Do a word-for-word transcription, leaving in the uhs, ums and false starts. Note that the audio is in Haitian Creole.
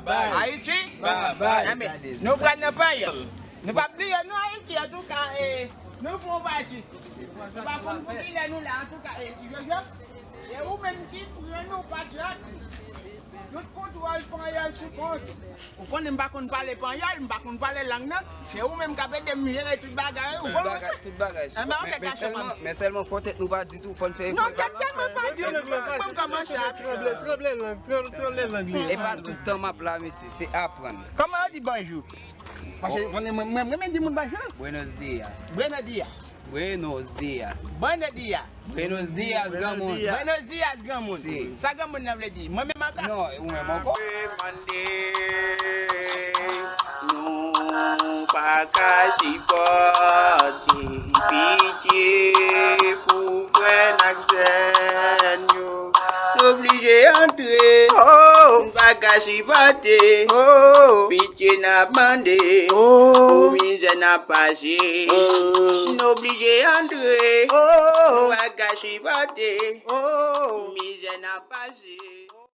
Ayiti? Enben, nou pral nan panyòl. Nou pa bliye nou Ayiti, antouka, e, nou fè yon pati. Nou pa konn pou kilè nou la, antouka, e, Jojo, e ou menm ki pran nou patriyòt. Tout kontwòl panyòl sou kont. Ou konnen m pa konn pale panyòl, m pa konn pale lang nan. Se ou menm k ap ede m jere tout bagay, ou konprann? Tout bagay, tout bagay. Enben, ok, men sèlman, men sèlman fò tèt nou pa di tou, fò n fè efò. Non, tèt tèlman pa di, m kòmanse ap tranble, tranble lang, tranble lang li. E pa tout tan m ap la, mesye, se aprann. Kòman yo di bonjou? Paske konnen mwen, mwen renmen di moun bonjou. Buenos dias. Buenos dias. Buenos dias. Buenos dias. Buenos dias, granmoun. Buenos dias, granmoun. Si. Sa granmoun nan vle di? Mwen menm ankò? Non, e ou menm ankò? Mande, nou pa ka sipòte. Pitye pou frè n ak sè n yo. Nou oblije antre. Oh. Nou pa ka sipòte. Oh. Pitye n ap mande. Oh. Pou mizè n ap pase. Oh. Nou oblije antre. Oh. Nou pa ka sipòte. Oh. Mizè n ap pase.